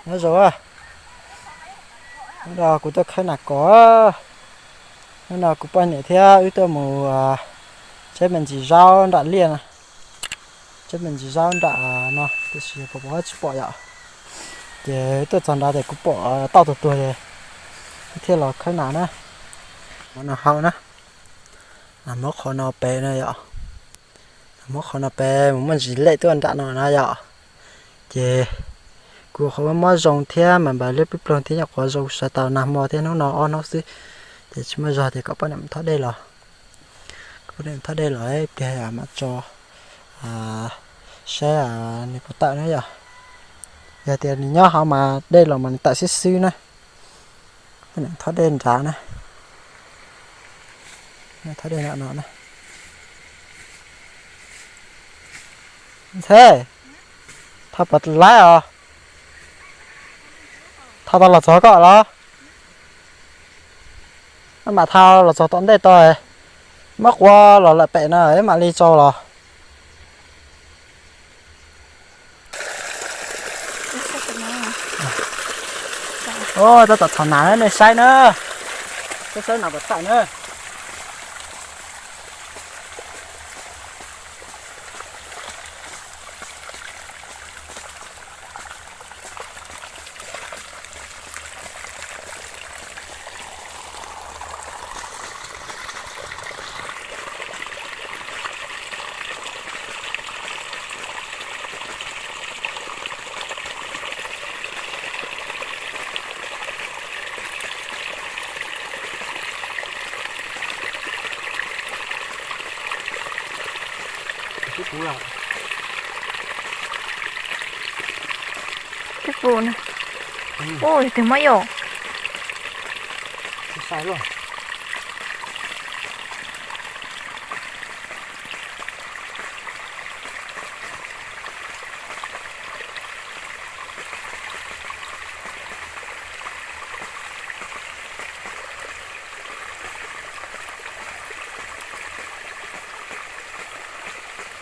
Nyob zoo, hnub no kuv tuaj khawb nas kos. Hnub no kuv poj niam thiab wb tuaj mus tseb me ntsis zaub nram liaj no, tseb me ntsis zaub nram no tiam sis pom pom tsis pom yom. Ces tuaj txog nrad ces kuv pom tauj tuag tuag ces wb thiaj los khawb nas na. Hauv no hauv na, muab qhov no pem no yom. Muab qhov no pem mus muaj ntsis lej tuaj nram no na yom. Ces kuv qhov mob zoo thiab mas npawg liab plig ploog thiab nyuam qhuav zoo sawv tau nag hmo thiab hnub no ob hnub xwb. Ces tsis muaj zog ces kom poj niam mus thob dej los. Kom poj niam mus thob dej los ib pliag mam tso saib nws puas tawm na yom. Yog tias nws nyob hauv mas dej los mas nws tawm xwb xwb na. Poj niam thob dej nrad na. Thob dej nram no na. Ntshe thau puas laib os? Thau tau los txog koj los? Mam thau los txog tom ntej tau, muab quav los lawm pem no mam li tsau los. Tab tom txhom nas nej saib na. Saib saib nas puas tawm na. Twb pum na. Ua tus mob yom.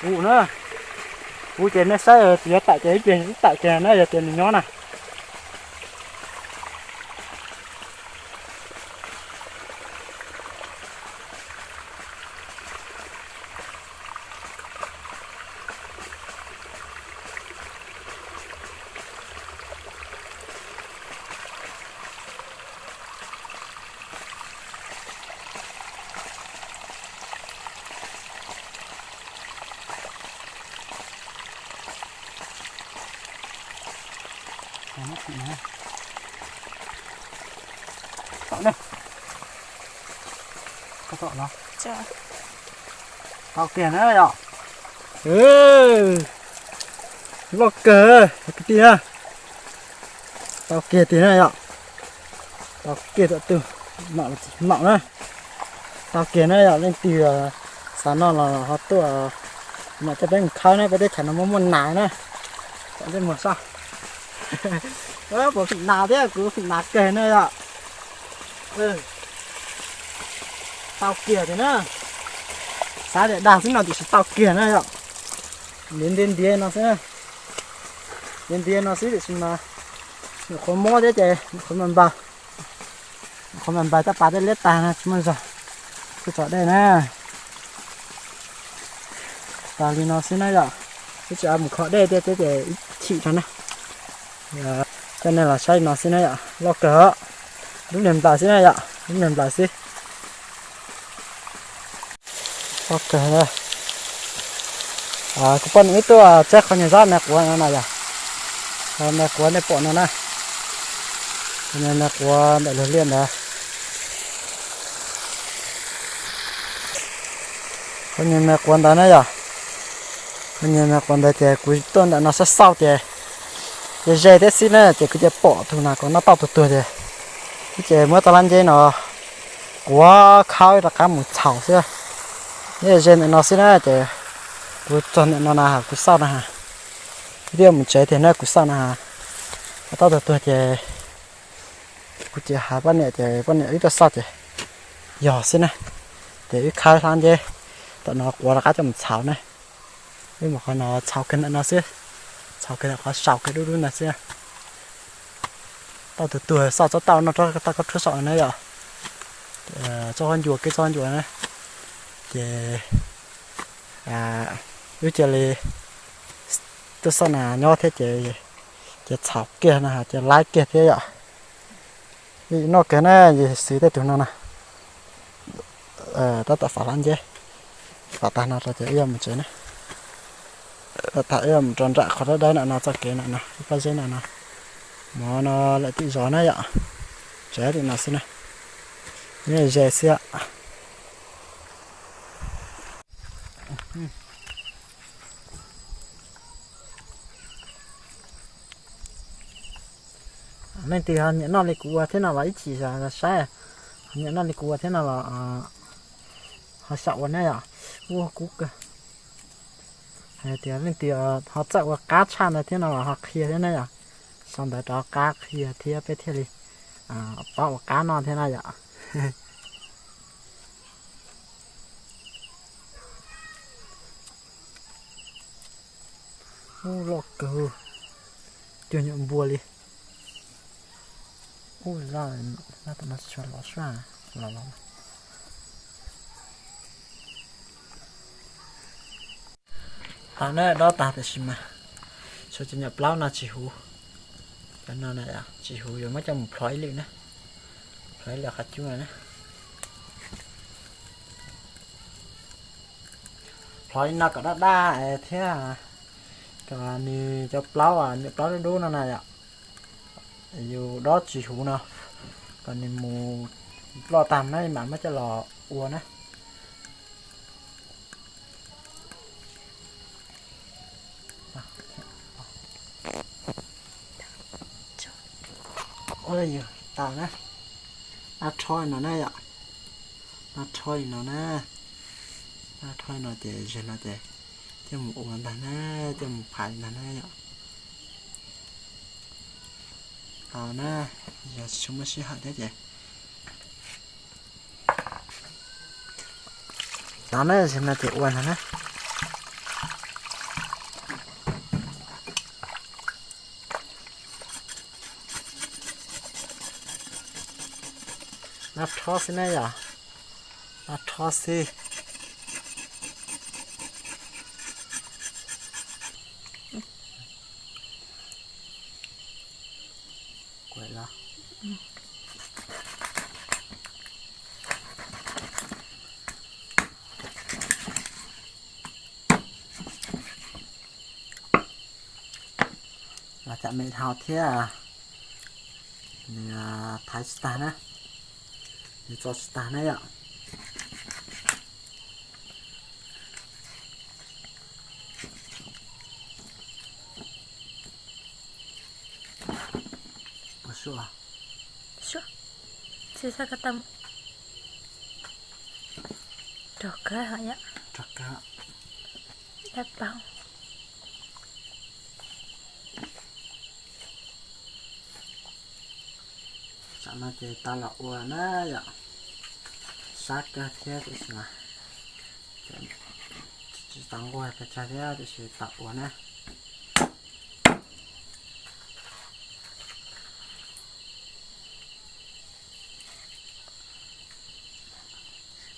Ua na, ua ces nej saib tsis yuav tawm ces ib pliag tawm kiag na yog tias nws nyob na. Tau kiag na yom. Loj kawg kwv tij na. Tau kiag tiag na yom. Tau kiag tau tus, maum los tsis maum na. Tau kiag na yom, leej twg xav noj los ho tuaj, mam coj peb mus khawb na, peb teb chaws no muaj muaj nas na. Tom ntej muag soj. Puas fim nas thiab, kuv fim nas kawg na yom. Tau kiag tiag na. Xav tias dag xwb no tiam sis tau kiag na yom. Ntiav ntiav ntiav no xwb. Ntiav ntiav no xwb tiam sis mas nyuam qhuav mob thiab ces nyuam qhuav npau, nyuam qhuav npau coj pas tej liab tag no tsis muaj zog. Kuj tso dej na. Tas li no xwb na yom. Twb tsis mus kho dej thiab ces ib chim rau na. Coj nej los saib no xwb na yom, loj kawg. Dub niag nplaws xwb na yom, dub niag nplaws xwb. Loj kawg. Kuv poj niam wb tuaj tseb qhov nyuag zab me quav no na yom. Qhov me quav nej pom no na. Qhov nyuag me quav ntawm lub liaj ntawd. Qhov nyuag me quav ntawd na yom. Qhov nyuag me quav ntawd ces kuv tuaj ntawm no xauj xauj ces ze ze thiab xwb na ces kuv cia pom tus nas kos noj tauj tuag tuag ces, ces muab tau lab nceb no kuav khawb rov qab mus txhaus xwb. Nyob ze ntawm no xwb na ces kuv txog ntawm no na kuv xauj na ha. Wb twb yuav mus tsev tiag na kuv xauj na ha. Noj tauj tuag tuag ces kuv cia hais poj niam ces poj niam wb tuaj xauj ces yog xwb na. Ces wb khawb hlab nceb tom no quav rov qab coj mus txhaus na. Wb mus qhov no txhaus kiag ntawm no xwb. Txhaus kiag ntawm qhov saus kiag dub dub ntawd xwb. Tau tus tuag xauj tsob tauj noj tsob tauj khaub rhuab saum na yom. Tsob qhaub ncuas, kev tsob qhaub ncuas na. Ces wb cia li tuaj xauj nas nyob thiab ces, ces txhaum kiag no ces laib kiag thiab yom. Noj kiag na, xws tej tus no na. Tab tom fav hlab nceb, fav tag no rau ces wb yuav mus tsev na. Tag wb yuav mus rau nram qhov dawb dawb na no, txoj kev na no, ib pob zeb na no. Mov no lawm tim zos na yom. Tsev tim no xwb na. Nyob ze xwb. Leej twg ho nyiam noj li kuv ua thiab no los ib chim saib, nyiam noj li kuv ua thiab no los ho xyaum ua na yom. Ua kub kawg. Hais tias leej twg ho txawj ua qab tshaj ntawd thiab no los ho qhia thiab na yom. Sau ntawv rov qab qhia thiab peb thiaj li paub ua qab noj thiab na yom. Ub, loj kawg, cuag nyuam npua li. Ub, loj, loj tam no tsis tshua loj sua, los los. Tau na, dob tag tiam sis mas tshuav cov nyuam plaub no tsis huv. Cov no na tsis huv, yuav muab coj mus plhov ib lwm na. Plhov ib lwm qhov cub na. Plhov li no kom daj daj thiab kom nws cov plaub, nyuam plaub dub dub no na yom, yus dob tsis huv no, kom nws mus ploj tag na mam muab coj los ua na. Ua li yus tau na. Ab rho no na yom. Ab rho li no na. Ab rho li no ces zeg no ces coj mus ua ntag na, coj mus phais ntag na yom. Tau na, yog tsis muaj sij hawm thiab ces tau na, zeg no ces ua ntag na. Ab rho xwb na yom. Ab rho xwb. Los cam me dhau thiab, nws thaiv tsis tag na, nws txo tsis tag na yom. Suab, tsis tau ka tau, rog kawg hos yom, rog kawg, dab paug. Tsam no ces tau los ua na yom, sab kawg thiab tiam sis mas tsis tau nquag pes tsawg thiab tiam sis tau ua na.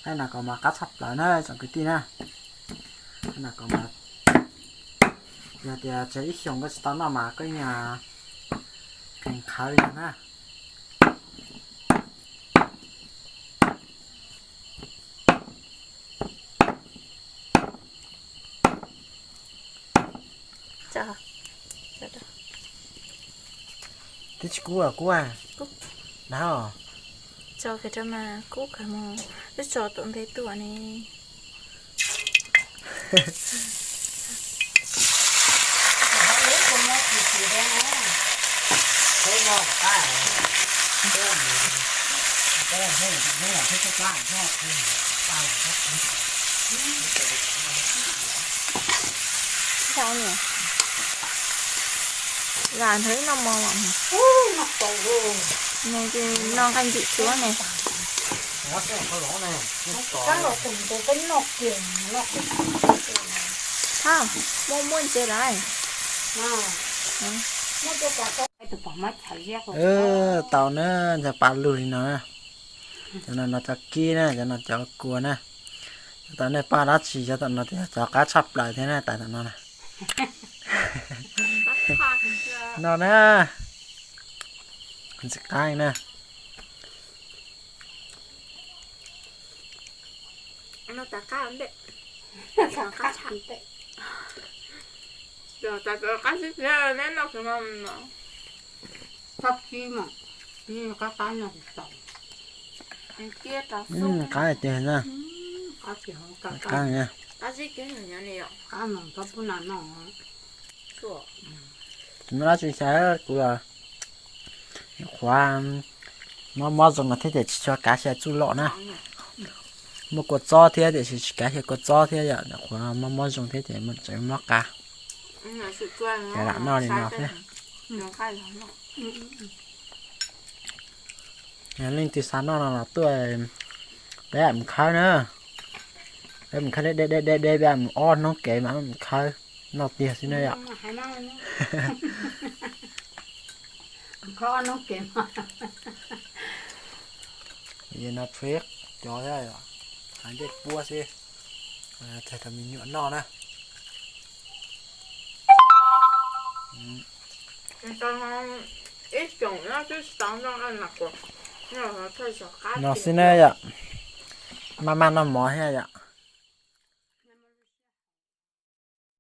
Qab no koj mas qab tshaj plaws na tsoom kwv tij na. Qab no koj mas, yog tias tseg ib xyoos koj tsis tau noj mas koj yeej khees qhawv li no na. Twb tsis kub, kub na. Tso kiag rau mas kub kawg mus, twb tso tom ntej tuaj ne. Tau ne, lam nthwv ib no mos los ne, nws ces no nqaij ntsim tsuav ne. Thab, muaj muaj ntses lawm. Tau na, cov pa lug li no na. Cov no no cov kib na, cov no cov kua na. Cov tom nej paj dab tsi, cov tom no yog cov qab tshaj plaws thiab na, tais tom no na. No na, ntxim qab na. Qab tiag na. Tsis muaj dab tsi xyaw, kuv los nyuam qhuav mob mob zoo no thiab ces tsis tshua kav xyaw txuj lom na. Muaj kua txob thiab tiam sis tsis kav xyaw kua txob thiab yom, nyuam qhuav mob mob zoo thiab ces tseem mob qab. Ces lam noj li no thiab. Yog leej twg xav noj no los tuaj, peb mus khawb na. Peb mus khawb deb deb deb deb deb, peb mus ob hnub kev mas mus khawb noj tiag xwb na yom. Cov thiab, hais dej puab xwb, thaij rau me nyuam noj na. No xwb na yom, maj maj noj mov thiab yom.